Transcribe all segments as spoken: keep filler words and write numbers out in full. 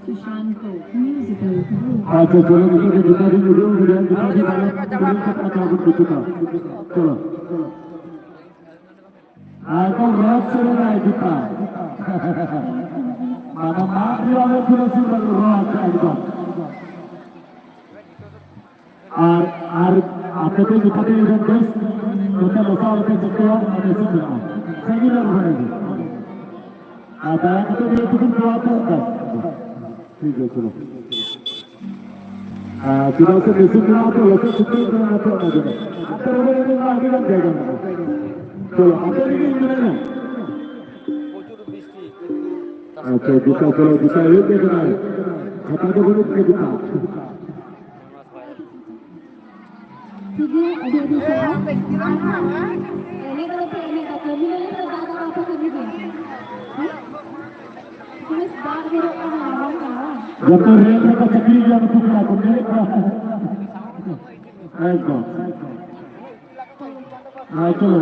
ᱥᱩᱥᱟᱱᱛᱚ ᱢᱤᱣᱡᱤᱠᱟᱞ group. ᱟᱪᱪᱷᱟ, ᱪᱚᱞᱚ, ᱱᱤᱛᱚᱜ ᱫᱚ ᱡᱩᱛᱟᱹ ᱫᱤᱱ ᱩᱰᱩᱠ ᱜᱮᱭᱟ, ᱡᱩᱛᱟᱹ ᱫᱤᱱ ᱵᱟᱞᱟ ᱠᱚ ᱠᱟᱛᱷᱟ ᱠᱚ ᱡᱩᱛᱟᱹ᱾ ᱪᱚᱞᱚ᱾ ᱮᱠᱫᱚᱢ ᱨᱚᱠ ᱥᱮᱨᱮᱧ ᱟᱭ ᱡᱩᱛᱟᱹ᱾ ᱢᱟᱱᱮ ᱢᱟᱜ ᱨᱮᱭᱟᱜ ᱯᱩᱨᱟᱹ ᱥᱩᱨ ᱨᱚᱠ ᱮᱠᱫᱚᱢ᱾ ᱟᱨ, ᱟᱨ ᱟᱯᱮ ᱯᱮ ᱢᱮᱛᱟ ᱫᱤᱧ ᱵᱮᱥ, ᱱᱚᱛᱮ ᱞᱚᱥᱟ ᱟᱞᱚᱯᱮ ᱪᱤᱠᱟᱹᱭᱟ, ᱚᱱᱟ ᱢᱮᱥᱤᱱ ᱢᱮᱱᱟᱜᱼᱟ᱾ ᱥᱟᱺᱜᱤᱧ ᱨᱮ ᱨᱚᱦᱚᱭ ᱜᱮ᱾ ᱟᱨ ᱫᱟᱭᱟ ᱠᱟᱛᱮ ᱱᱤᱭᱟᱹ ᱴᱩᱠᱩᱱ ᱠᱚᱨᱟᱣ ᱯᱮ ᱚᱱᱠᱟ᱾ ᱴᱷᱤᱠ ᱜᱮᱭᱟ, ᱪᱚᱞᱚ᱾ ᱟᱨ ᱪᱮᱫᱟᱜ ᱥᱮ ᱢᱮᱥᱤᱱ ᱢᱮᱱᱟᱜᱼᱟ ᱛᱚ, ᱞᱚᱥᱚᱫ ᱥᱤᱛᱩᱝ ᱠᱟᱱᱟ ᱛᱚ, ᱚᱱᱟ ᱡᱚᱱᱱᱚ᱾ ᱟᱯᱮ ᱨᱚᱦᱚᱭ ᱨᱮ ᱟᱹᱰᱤ ᱜᱟᱱ ᱡᱟᱭᱜᱟ ᱢᱮᱱᱟᱜᱼᱟ᱾ ᱪᱚᱞᱚ, ᱟᱯᱮ ᱨᱮᱜᱮ ᱤᱧ ᱢᱮᱱᱟᱧᱟ᱾ ᱟᱪᱪᱷᱟ, ᱡᱩᱛᱟ, ᱪᱚᱞᱚ, ᱡᱩᱛᱟ ᱦᱩᱭᱩᱜ ᱜᱮ ᱠᱟᱱᱟ᱾ ᱪᱷᱟᱛᱟ ᱫᱚ ᱵᱟᱹᱱᱩᱜ ᱛᱤᱧᱟ, ᱡᱩᱛᱟ᱾ ᱴᱷᱤᱠ ᱜᱮᱭᱟ, ᱟᱹᱰᱤ ᱟᱹᱰᱤ ᱥᱟᱨᱦᱟᱣ᱾ ᱮᱱᱮᱡ ᱠᱟᱱᱟ ᱯᱮ, ᱮᱱᱮᱡ ᱠᱟᱱᱟ ᱯᱮ, ᱢᱤᱫ ᱢᱤᱱᱤᱴ ᱨᱮ ᱫᱟᱜ ᱫᱟᱜ ᱟᱯᱮ ᱠᱚ ᱧᱩ ᱜᱮᱭᱟ᱾ ᱦᱮᱸ? ᱵᱮᱥ ᱫᱟᱜ ᱡᱚᱨᱚᱜ ᱠᱟᱱᱟ, ᱵᱟᱝ ᱠᱟᱱᱟ, ᱵᱟᱝ? ᱡᱚᱛᱚ ᱨᱮᱞ ᱨᱮᱠᱚ ᱪᱟᱹᱠᱨᱤ ᱜᱮᱭᱟ ᱱᱩᱠᱩ ᱠᱚᱲᱟ ᱠᱚ, ᱧᱮᱞᱮᱫ ᱠᱚᱣᱟ᱾ ᱮᱠᱫᱚᱢ᱾ ᱦᱮᱸ, ᱪᱚᱞᱚ᱾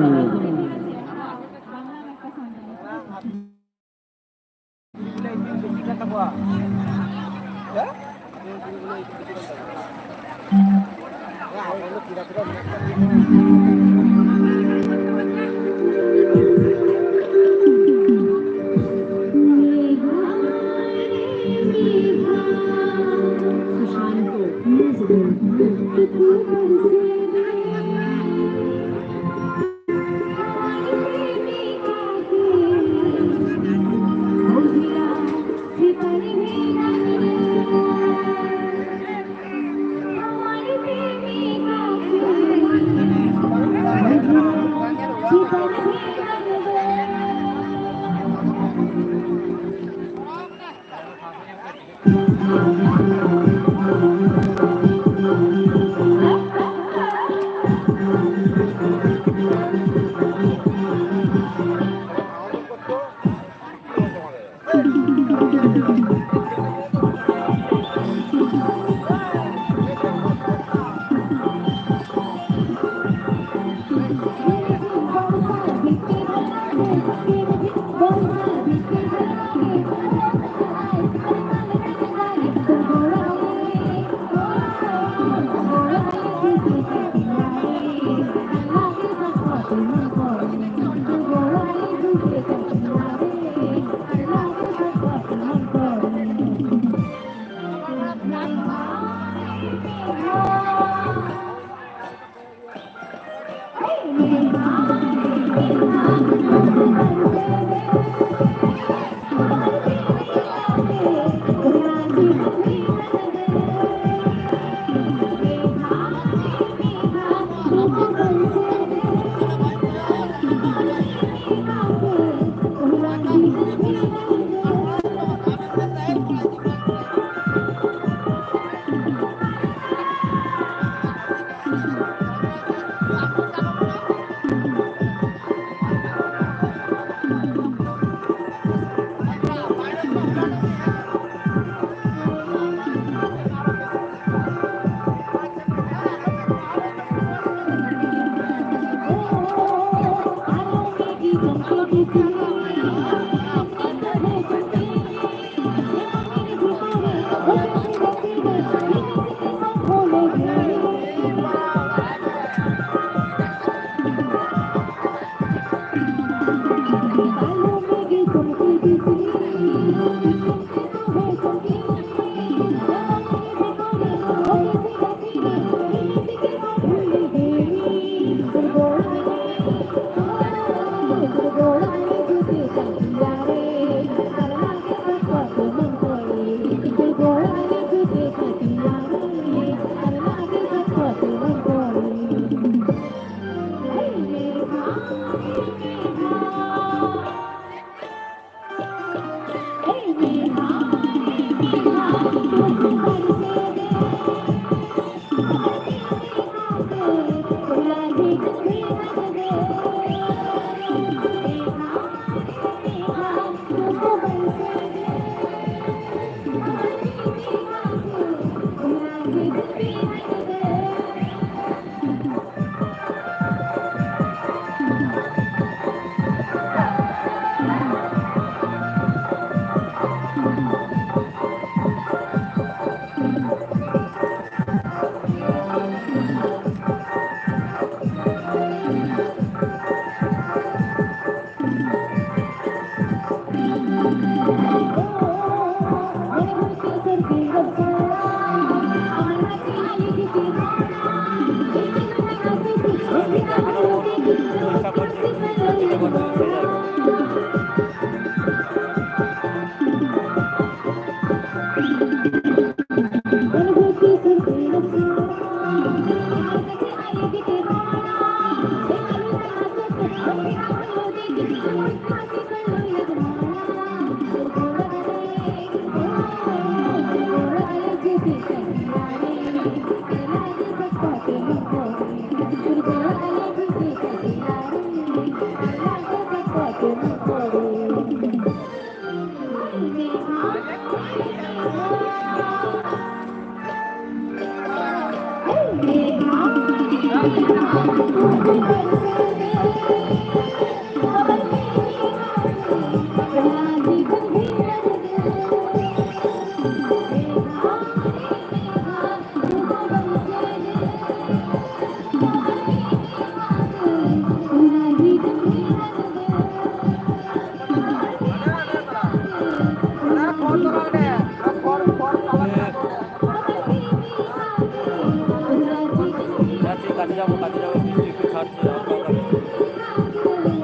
কাছে যাবো, কাছে যাবো, বৃষ্টি একটু ছাড়ছে, হালকা হালকা বৃষ্টি।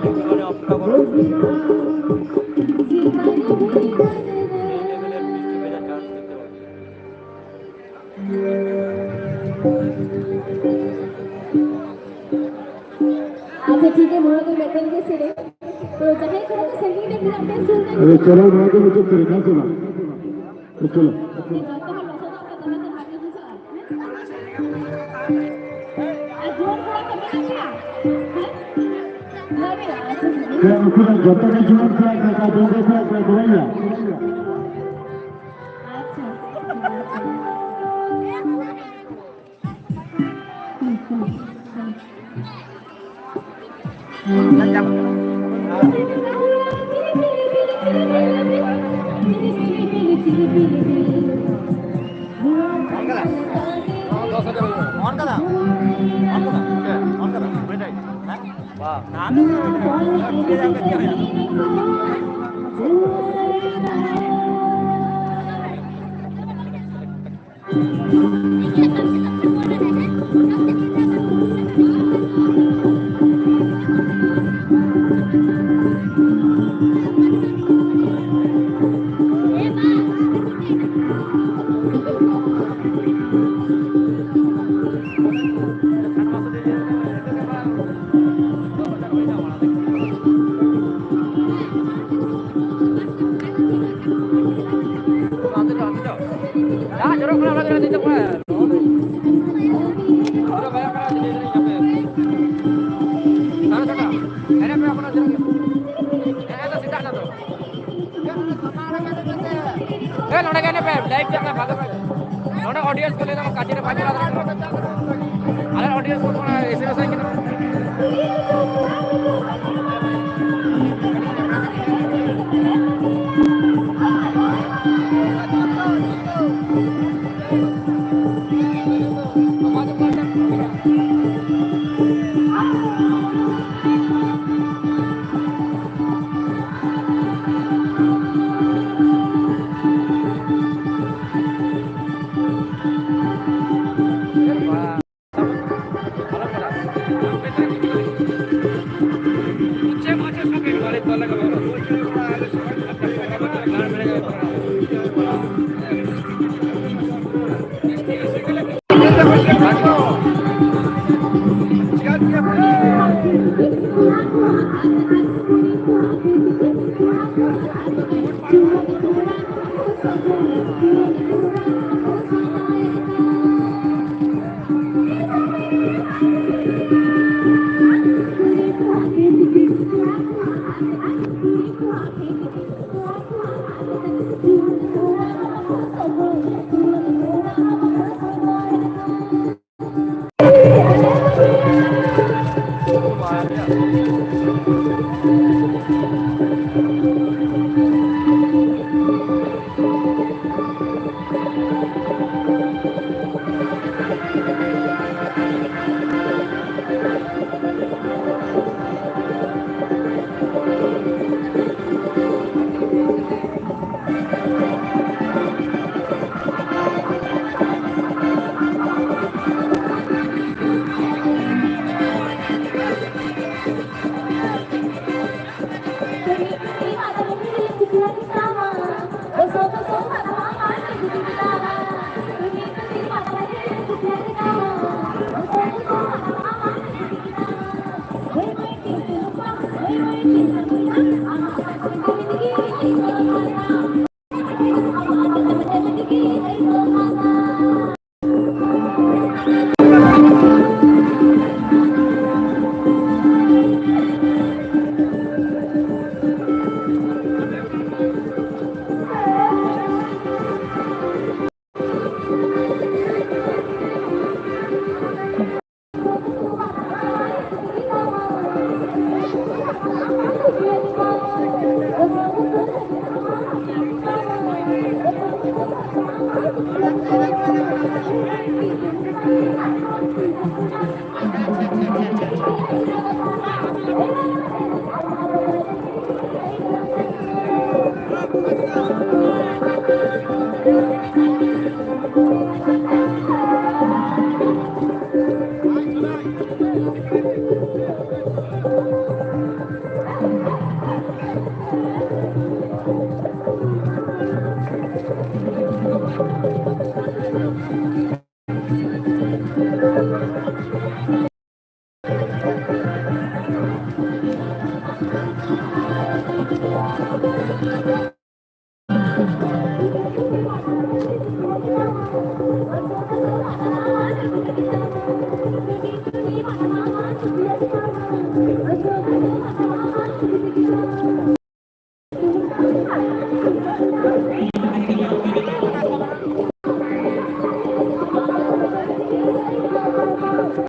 একটুখানি অপেক্ষা করো। সেই লেভেলের বৃষ্টি ভেজা চান্স দেখতে পাচ্ছি। ᱟᱪᱪᱷᱟ, ᱴᱷᱤᱠ ᱜᱮᱭᱟ, ᱢᱚᱬᱮ ᱠᱚ ᱢᱤᱫᱴᱮᱱ ᱜᱮ ᱥᱮᱨᱮᱧ᱾ ᱛᱚ, ᱡᱟᱦᱟᱸᱭ ᱠᱚ ᱥᱟᱺᱜᱤᱧ ᱨᱮ ᱢᱮᱱᱟᱜ ᱯᱮᱭᱟ, ᱥᱩᱨ ᱨᱮ ᱮ, ᱪᱚᱞᱚ, ᱱᱚᱣᱟ ᱫᱚ ᱢᱩᱪᱟᱹᱫ ᱥᱮᱨᱮᱧ, ᱦᱮᱸ ᱥᱮ ᱵᱟᱝ? ᱮ, ᱪᱚᱞᱚ᱾ ᱡᱚᱛᱚ ᱦᱚᱲ ᱞᱚᱥᱚᱫᱚᱜ ᱯᱮ, ᱛᱚᱵᱮ ᱛᱚ ᱵᱷᱟᱜᱮ ᱵᱩᱡᱷᱟᱹᱜᱼᱟ᱾ ᱟᱨ ᱡᱳᱨ ᱛᱷᱚᱲᱟ ᱛᱚ ᱢᱮᱱᱟᱜ ᱜᱮᱭᱟ᱾ ᱦᱮᱸ? ᱞᱟᱹᱭ ᱢᱮ, ᱟᱪᱪᱷᱟ, ᱴᱷᱤᱠ ᱜᱮᱭᱟ᱾ ᱦᱮᱸ, ᱩᱱᱠᱩ ᱫᱚ ᱡᱚᱛᱚ ᱜᱮ ᱡᱳᱨ ᱛᱮ, ᱡᱚᱛᱚ ᱜᱮ ᱡᱳᱨ ᱛᱮ, ᱡᱳᱨ ᱛᱮ᱾ ᱟᱪᱪᱷᱟ, ᱟᱪᱪᱷᱟ, ᱟᱪᱪᱷᱟ᱾ ᱚᱱ ᱠᱟᱫᱟ? ᱚᱱ ᱠᱟᱫᱟ? ᱚᱱ ᱠᱟᱫᱟ? ᱦᱮᱸ? ᱵᱟᱝ᱾ ᱫᱟᱜ ᱡᱚᱨᱚᱜ ᱠᱟᱱᱟ, ᱚᱱᱟ ᱛᱮ ᱫᱮᱡᱚᱜ ᱠᱟᱱᱟ᱾ ᱯᱩᱨᱟᱹ ᱵᱟᱡᱟᱨ ᱠᱟᱱᱟ, ᱫᱮᱡᱚᱜ ᱠᱟᱱᱟ᱾ ᱥᱟᱲᱮ ᱪᱷᱚᱴᱟ᱾ ᱦᱮᱸ, ᱯᱮ ᱮᱠᱷᱚᱱᱳ ᱡᱚᱨᱚᱜ ᱠᱟᱱᱟ᱾ ᱦᱮᱸ, ᱛᱚ ᱥᱮᱛᱟᱜ ᱮᱱᱟ ᱛᱚ᱾ ᱦᱮᱸ, ᱱᱚᱰᱮ ᱜᱮ ᱦᱮᱱᱟᱜ ᱯᱮ, live ᱪᱟᱞᱟᱜ ᱠᱟᱱᱟ, ᱵᱷᱟᱜᱮ ᱵᱷᱟᱜᱮ᱾ ᱱᱚᱰᱮ audience ᱠᱚ ᱞᱟᱹᱭ ᱫᱟ, ᱠᱟᱪᱷᱮ ᱨᱮ ᱵᱟᱝ ᱪᱟᱞᱟᱣ ᱫᱟᱲᱮᱭᱟᱜ ᱠᱟᱱᱟ᱾ ᱟᱞᱮ audience ᱠᱚ ᱛᱷᱚᱲᱟ